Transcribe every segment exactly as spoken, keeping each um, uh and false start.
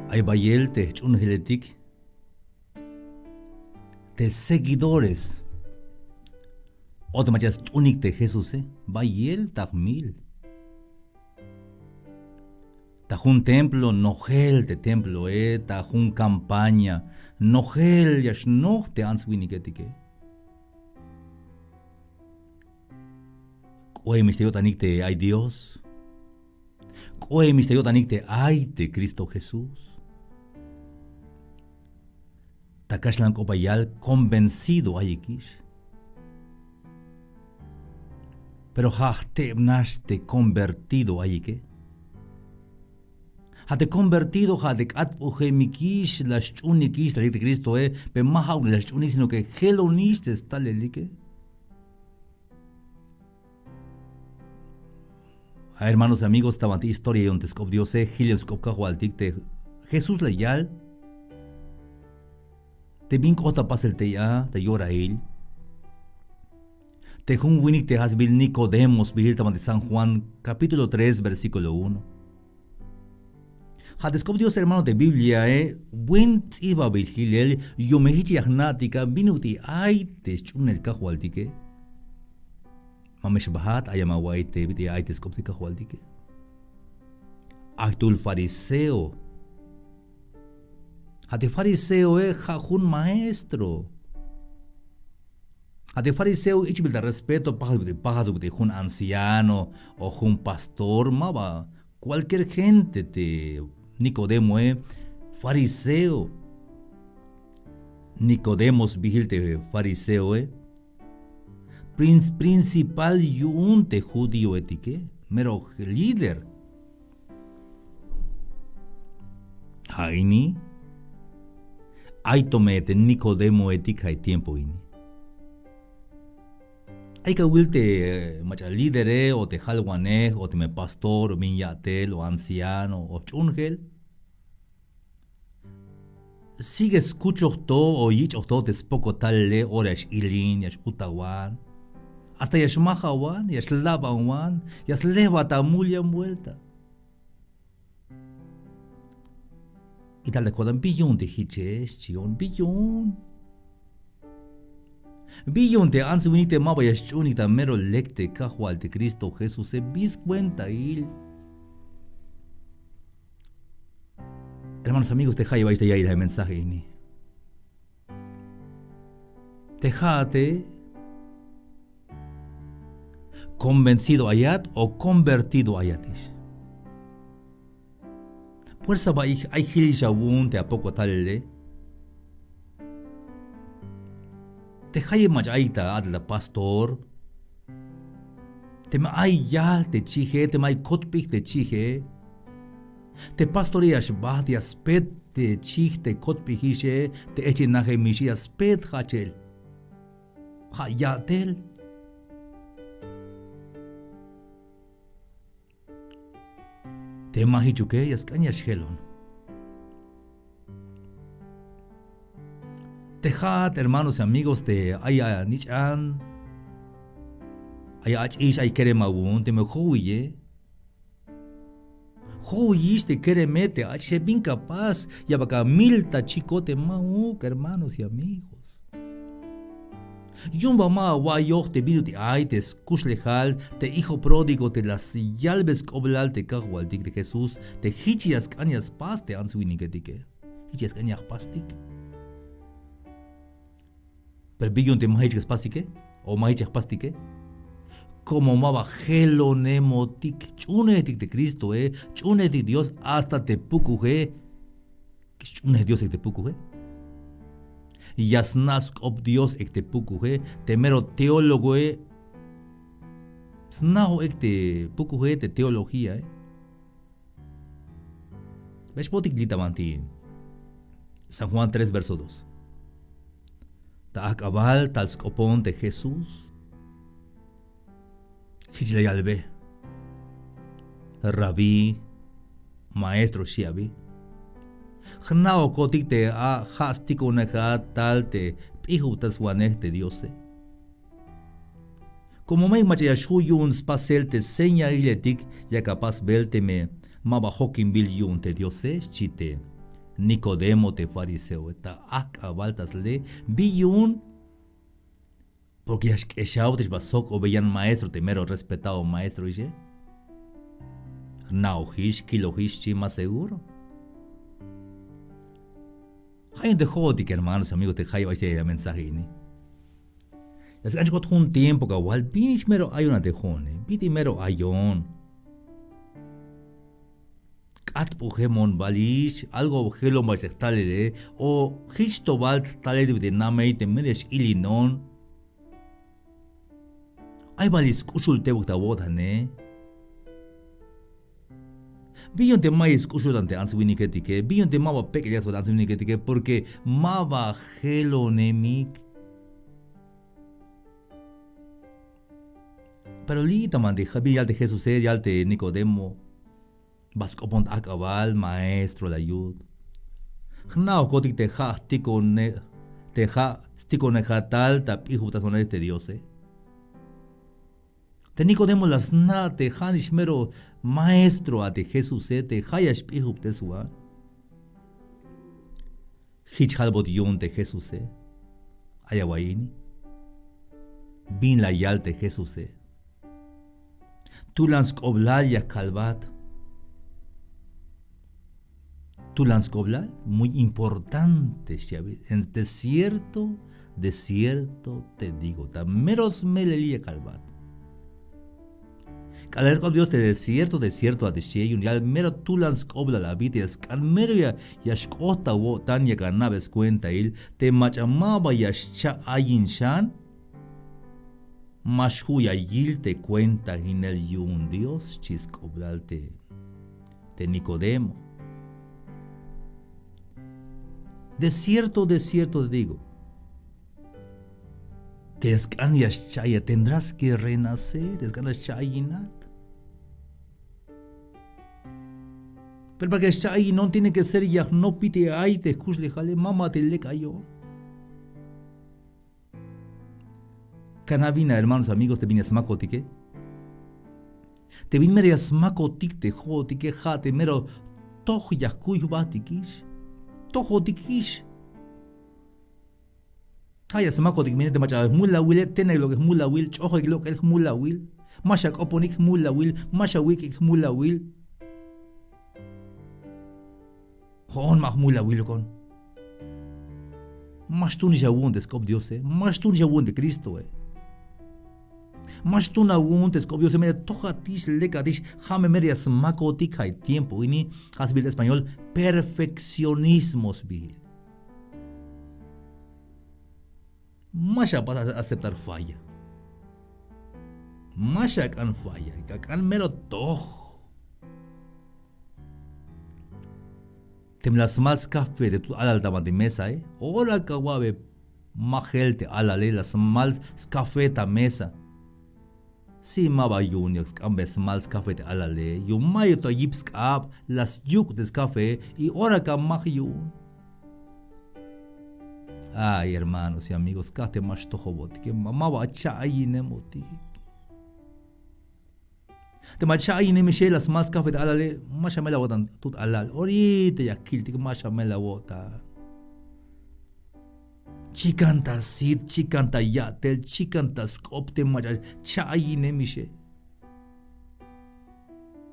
Ay bayel te jch'uunjeletik, te seguidores o te mach'a st'unik te Jesuse, bayel ta jmil. Ta jun templo, nojel te temploe, ta jun campaña, nojel ya xnoj te ants winiketike. K'oemix te yo'tanik te ay Dios. K'oemix te yo'tanik te ay te Cristo Jesús. Ta kaxlan k'op ya yal, convencido ayikix. Pero ja' jtebnax te convertido ayike. Ja' te convertido ja' te k'atp'ujemikix la xch'uunikix ta lek te Cristoe, pero ma ja'uk la xch'uunik, sino que jelonix te stalelike. A hermanos y amigos, ta banti historia yu'un te sk'op Diose, jilel sk'op Kajwaltik te Jesús la yal te bin k'ot ta pasel tey a ta yorail. Te jun winik te ja' sbiil Nicodemo sbiil ta banti San Juan capítulo tres, versículo uno. Ja' te sk'op Dios, hermano, te Bibliae buen ts'ibabil jilel, yu'un me jich ya jna'tik a bin ut'il ay te sch'uunel Kajwaltike. Ma me xbajat, ay ma awa'iy te bit'il ay te sk'op te Kajwaltike. Ay jtul fariseo. Ja' te fariseoe ja' jun maestro. Ja' te fariseo ich'bil ta respeto, pajasuk bit'il, pajasuk bit'il jun anciano o jun pastor, ma ba cualquier gente te Nicodemoe, fariseo. Nicodemo sbiil te fariseoe, prin-, principal yu'un te judíoetike, mero líder. Ja' ini, ay to me te Nicodemoetik ja' tiempo ini. Ay kawil te, eh, mach'a lídere o te jalwanej o teme pastor o bin ya'tel o anciano o jch'uunjel. Sigue skuchoj to o yich'oj to te spoko talele, ora ya x-ilin, ya x-utawan. Hasta ya xmajawan, ya xlabanwan, ya slejbat ta mul yan vuelta. Y tal ta ko'tan, bi yu'un te jiche, xchion, bi yu'un. Bi yu'un te ants winik te ma ba ya xch'uunik ta mero lek te Kajwal te Cristo Jesuse, bi skuentail. Hermanos, amigos, te jayeb ayex te ya'iyel ja' mensaje ini. Te ja'ate, ¿convencido ayat o convertido ayatix? Fuerza ba ay, ay jilix awu'un te apoko talele. Te jayeb mach'a ay ta a'tel ta pastor, teme ay yal te chije, teme ay kotp'ij te chije, te pastore ya xbajt, ya spet te chij te kotp'ijixe, te jch'uunajemixe ya spet jajchel. Ja' ya'tel. Te ma jichuke ya sk'an ya xjelon. Te ja'at, hermanos y amigos, te ay anich'an, ay ach'ix, ay kerem awu'un, teme jowiye. Jowiyix te kereme, te ach'ixe, bin ka pas, ya bal ka mil ta chiko, te ma'uk, hermanos y amigos. Yu'un ba ma awa'iyoj te bin ut'il ay te skuxlejal te hijo pródigo te la yalbe sk'oblal te Kajwaltik te Jesús, te jich ya sk'an ya spas te ants winiketike. Jich ya sk'an ya jpastik. Pero bi yu'un te ma jich ya spastike o ma jich ya jpastike. Como ma ba jelonemotik, ch'uunejtik te Cristoe, ch'uunejtik Dios, hasta te pukuje. Xch'uunej Dios ek te pukuje. Ya sna' sk'op Dios ek te pukuje, te mero teólogoe. Sna'oj ek te pukuje, te teologíae. Ba xbootik li' ta banti San Juan tres, verso dos. Ta ajk'abal tal sk'opon te Jesús, jich la yalbe: Rabí, maestro, xchi abi. Jna'ojotik te a ja' stikonejat tal te p'ijubtaswanej te Diose. Como mayuk mach'a ya xju' yu'un spasel te señailetik, yak apasbel teme ma ba jokinbil yu'un te Diose, xchi te Nicodemo te fariseoe, ta ajk'abal ta sle, bi yu'un. Porque ya xk'exaw te xba sok'obe yan maestro te mero respetado maestro ixe. Jna'ojix, kilojix xchi, más seguro. Ja' yu'un te jo'otik hermanos, amigos, te jayeb ay te mensaje ini. Ya sk'an xk'ot jun tiempo kawal, bin ix mero ayon a te jo'one, bit'il mero ayon. K'atp'ujemon balix, algo jelon balix te jtalele, o jich to bal jtalel te namey te mero ya x-ilinon. Ay balix sk'uxul tebuk ta awo'tane. Bi yu'un te mayuk sk'uxul ta ante ants winiketike, bi yu'un te maba pek'el ya sba te ants winiketike, porque maba jelonemik. Pero li' ta banti, ja' bin yal te Jesuse, yal te Nicodemo. Ba sk'opon ta ajk'abal, maestro la yut. Jna'ojkotik te ja' jtikone, te ja' jtikonejatal ta p'ijub ta sbanel te Diose. Te Nicodemo la sna' te ja'nix mero maestro a te Jesuse, te ja' ya xp'ijub te swan. Jich jalbot yu'un te Jesuse. Ay awa'iy ini. Bin la yal te Jesuse. Tulan sk'oblal ya kalbat. Tulan sk'oblal, muy importante, xchi abi. En de cierto, de cierto te digo. Ta mero smelelil ya kalbat. K'alal sk'op Dios te de cierto, de cierto a te xchi, yu'un yal mero tulan sk'oblal abi te ya sk'an mero ya, ya xk'ot ta awo'tan, yak ana'be skuentail, te mach'a maba ya xcha' ayin xan, ma xju' ya yil te kuentainel yu'un Dios, xchi sk'oblal te, te Nicodemo. De cierto, de cierto te digo, que ya sk'an ya xcha' ayin, tendrás que renacer, ya sk'an ya xcha' ayinat. Pero para que ya xcha' ayinon tiene que ser ya jnop bit'il ay te jkuxlejale, ma ma te lek ayon. Kana' bin a hermanos, amigos, te bin ya smakotike. Te bin mero ya smakotik te jo'otike, ja' te mero toj ya jkuy jbatikix. Tojotikix. Ja' ya smakotik bin te mach'a jmulawile, tene lok'el jmulawil, ch'ojik lok'el jmulawil. Ma xak'oponik jmulawil, ma xawik'ik jmulawil. Jo'on ma jmulawilokon. Ma xtuunix awu'un te sk'op Diose, ma xtuunix awu'un te Cristoe. Ma xtuun awu'un te sk'op Diose, mero tojatix, lekatix, ja' me mero ya smakotik ja' tiempo ini, ja' sbiil español, perfeccionismo sbiil. Ma xapas a-, aceptar falla. Ma xak'an falla, ak'an mero toj. Teme la smal skafe te tut alal ta banti mesae, ora ka awa'be ma jel te alale, la smal skafe ta mesa. Si ma ba yu'un ya sk'anbe smal skafe te alale, yu'un mayuk to yip sk'ab, la syuk' te skafe, y ora ka maj yu'un. Ay, hermanos y amigos, skaj te ma xtojobotike, ma, ma ba cha'ayinemotik. Te ma cha'ayinemixe la smal skafe te alale, ma xamel awo'tan tut alal. Orita ya kiltik, ma xamel awo'tan. Chikan ta sit, chikan ta ya'tel, chikan ta sk'op te mach'a cha'ayinemixe.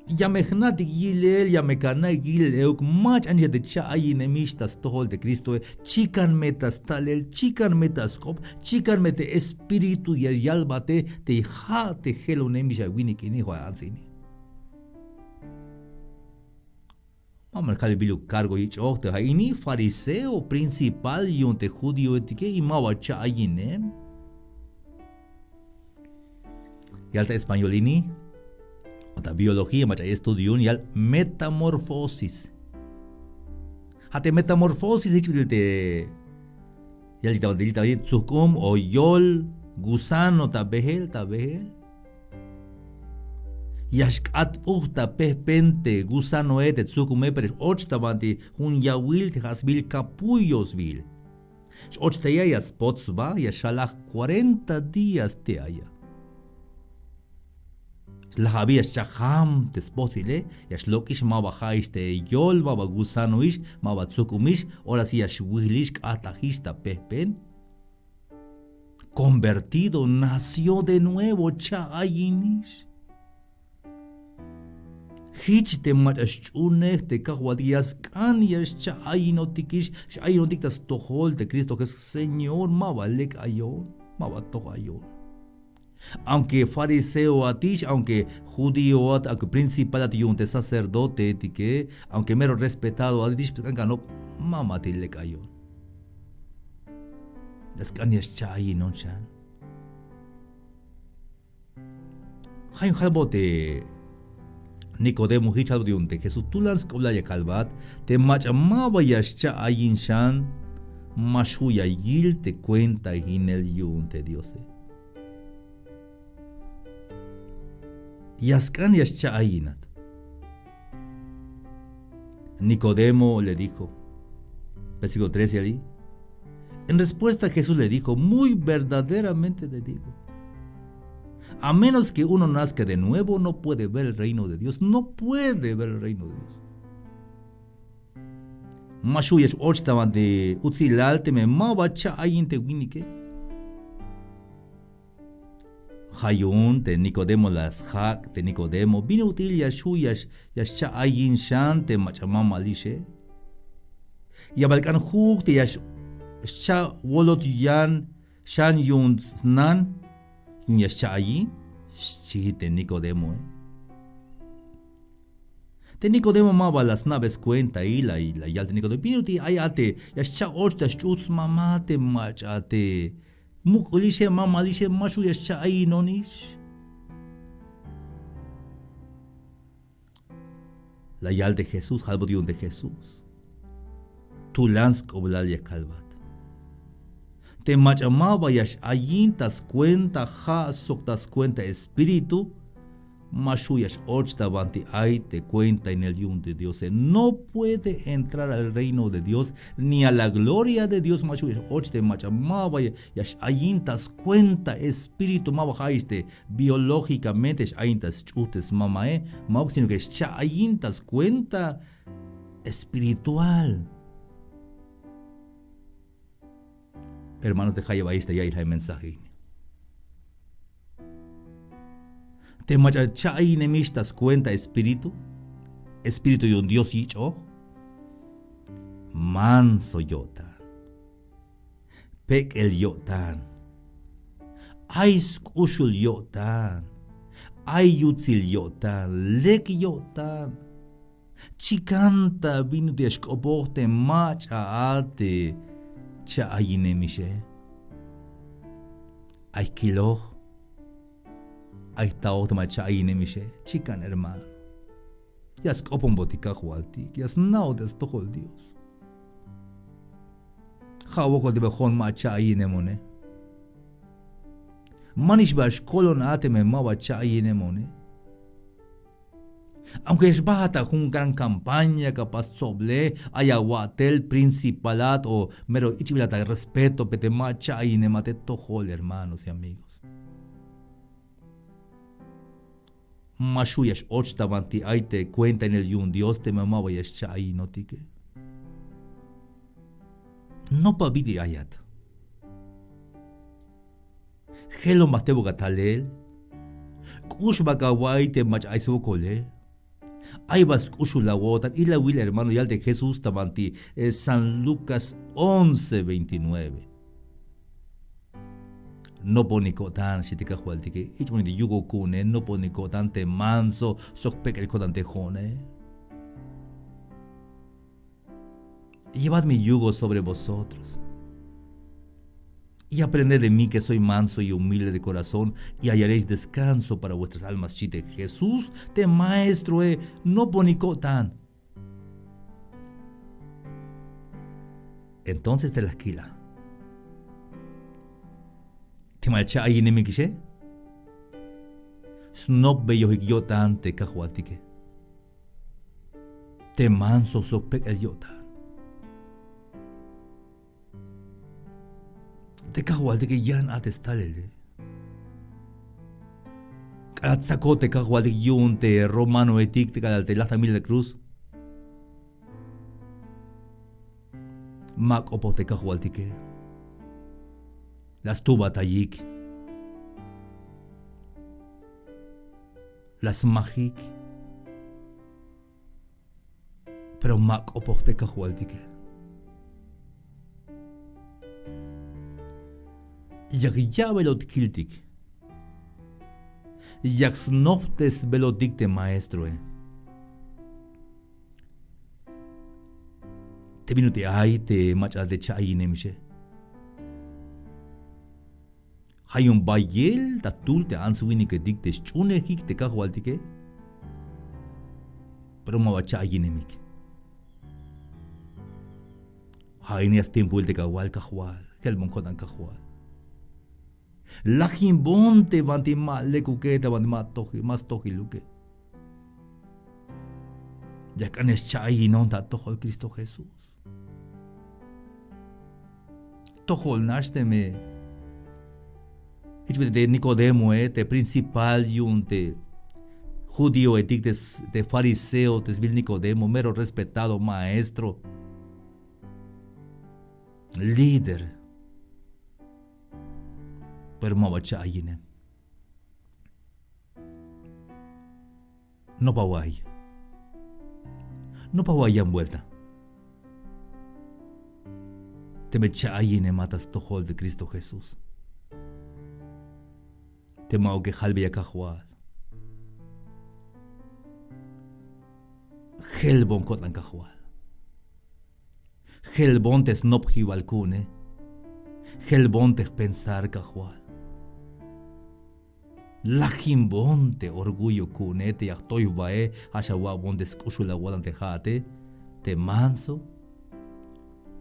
Ya me jna'tik yilel, ya me kanaik yilel euk, mach'a nix a te cha'ayinemix ta stojol te Cristoe, chikan me ta stalel, chikan me ta sk'op, chikan me te espíritu ya yalbate, te ja' te jelonemix a winik ini, jo'e ants ini. Ma me kalbil uk cargo yich'oj te ja' ini, fariseo principal yu'un te judíoetike, y ma ba cha'ayinem. Yal ta español ini, o ta biología, mach'a ay estudio yu'un, yal metamorfosis. Ja' te metamorfosis, jich bit'il te, yal ta, yal ta, tsujk'um o yol gusano ta beel, ta beel. Ya xk'atp'uj ta pejpen te gusanoe, te tsujk'ume, pero x-och ta banti jun yawil te ja' sbiil capullo sbiil. X-och ta ya, ya spots sba, ya xalaj cuarenta días te aya. Laj abi ya xchajam te spojts'ile, ya xlok'ix, ma ba ja'ix te yol, ma ba gusanoix, ma ba tsujk'umix, ora sí ya xwijlix, k'atajix ta pejpen. Convertido, nació de nuevo, cha'ayinix. Jich te mach'a xch'unej te Kajwaltik, ya sk'an ya xcha'ayinotikix, x'ayinotik ta stojol te Cristo Jesús. Señor, ma ba lek ayon, ma ba toj ayon. Aunque fariseoatix, aunque judíoat, aunque principalat yu'un te sacerdoteetike, aunque mero respetadoatix, pues k'an k'anop, ma ba ti' lek ayon. Ya sk'an ya xcha'ayinon xan. Ja' yu'un jalbot te Nicodemo jich, jalbot yu'un te Jesús: tulan sk'oblal ya kalbat, te mach'a ma ba ya xcha'ayin xan, ma xju' ya yil te cuentainel yu'un te Diose. Ya sk'an ya xcha'ayinat. Nicodemo le dijo, versículo trece ya li', en respuesta Jesús le dijo: muy verdaderamente te digo, a menos que uno nazca de nuevo, no puede ver el reino de Dios. No puede ver el reino de Dios. Ma xju' ya x-och ta banti utsilal teme ma ba cha'ayin te winike. Ja' yu'un te Nicodemo la sjak' te Nicodemo: ¿bin ut'il ya xju' ya x-, ya xcha'ayin xan te mach'a mamalixe? Ya bal k'an juuk te ya x-, xcha'wolot yan xan yu'un snan yu'un ya xcha'ayin, xchi te Nicodemoe. Te Nicodemo ma ba la sna'be skuentail, la, la yal te Nicodemo: ¿Bin ut'il ay a te ya xcha'och ta xch'uut smama te mach'a te muk'ulixe, mamalixe, ma xju' ya xcha'ayinonix? La yal te Jesús, jalbot yu'un te Jesús: tulan sk'oblal ya kalbat, te mach'a ma ba ya x-ayin ta skuenta ja' sok ta skuenta espíritu, ma xju' ya x-och ta banti ay te cuentainel yu'un te Diose. No puede entrar al reino de Dios ni a la gloria de Dios. Ma xju' ya x-och te mach'a ma ba ya, ya x-ayin ta skuenta espíritu, ma ba ja'ix te biológicamente x-ayin ta sch'ujt te smamae, ma'uk, sino que xcha'ayin ta skuenta espiritual. Hermanos, te jayeb ayex ta ya'iyel ja' mensaje ini. Te mach'a cha'ayinemix ta skuenta espíritu, espíritu yu'un Dios yich'oj, manso yo'tan, pek'el yo'tan, ay sk'uxul yo'tan, ay yutsil yo'tan, lek yo'tan. Chikan ta bin ut'il ya xk'opoj te mach'a a te cha'ayinemixe. Ay kiloj, ay jtaoj te mach'a cha'ayinemixe. Chikan, hermano. Ya sk'oponbotik Kajwaltik, ya sna'oj te stojol Dios. Ja' wokol te ba jo'on ma cha'ayinemone. Manix ba xkolon a teme ma ba cha'ayinemone. Aunque ya xbajat ta jun gran campaña, capaz tsoble, ay awa'tel principalat o mero ich'bilat ta respeto, pero te ma cha'ayinemat te tojol, hermanos y amigos. Ma xju' ya x-och ta banti ay te cuentainel yu'un Dios teme ma ba ya xcha'ayinotike. Nopa bit'il ayat. Jelon ba jtebuk atalel. K'ux ba kawa'iy te mach'a ay swokole. Ay ba sk'uxul awo'tan. Ilawil, hermano, yal te Jesús ta banti, eh, San Lucas once veintinueve. Noponik ko'tan, xchi te Kajwaltike, ich'bonik te yugo ku'une, noponik ko'tan te manso sok pek'el ko'tan te jo'one. Llevad mi yugo sobre vosotros y aprended de mí, que soy manso y humilde de corazón, y hallaréis descanso para vuestras almas, xchi te Jesús te maestroe. Noponik ko'tan. Entonces te la jkila. Te mach'a cha'ayinemixe, snopbeyojik yo'tan te Kajwaltike. Te manso sok pek'el yo'tan. Te Kajwaltike, yan a te stalele. K'alal tsakot te kajwaltik yu'un te romanoetik te k'alal te lajtamil te cruz. Ma k'opoj te kajwaltike. La stubatayik. La smajik. Pero ma k'opoj te kajwaltike. Yak ya'belot kiltik. Yak snoptesbelotik te maestroe. Te bin ut'il ay te mach'a te cha'ayinemxe. Ja' yu'un bayel ta tul te ants winiketik te sch'uunejik te kajwaltike. Pero ma ba cha'ayinemik. Ja' ini ya stiempoil te kajwal, kajwal, jelbon ko'tan kajwal. Lajinbon te banti ma lekuke, te banti ma toji, ma stojiluke. Ya k'anex cha'ayinon ta atojol Cristo Jesús. Tojol nax teme. Jich bit'il te Nicodemoe, te principal yu'un te judíoetik, te s-, te fariseo, te sbiil Nicodemo, mero respetado maestro, líder. Pero ma ba cha'ayinem. Nopa wa'iy. Nopa wa'iy yan vuelta. Teme cha'ayinemat ta stojol te Cristo Jesús. Te ma'uke jalbeya kajwal. Jelbon ko'tan kajwal. Jelbon te snopjibal ku'une. Jelbon te jpensar kajwal. Lajinbon te orgullo ku'une te ya jtoy jbae, ja' xawa'bon te sk'uxul awo'tan te ja'ate, te manso,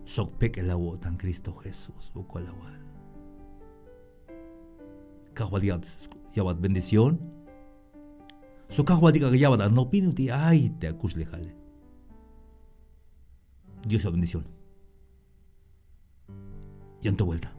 sok pek'el awo'tan Cristo Jesús, wokol awal. Kajwaltik ya-, ya'bat bendición. Sok kajwaltik ya-, ya'bat anopin ut'il ay te akuxlejale. Dios la bendición. Yan to vuelta.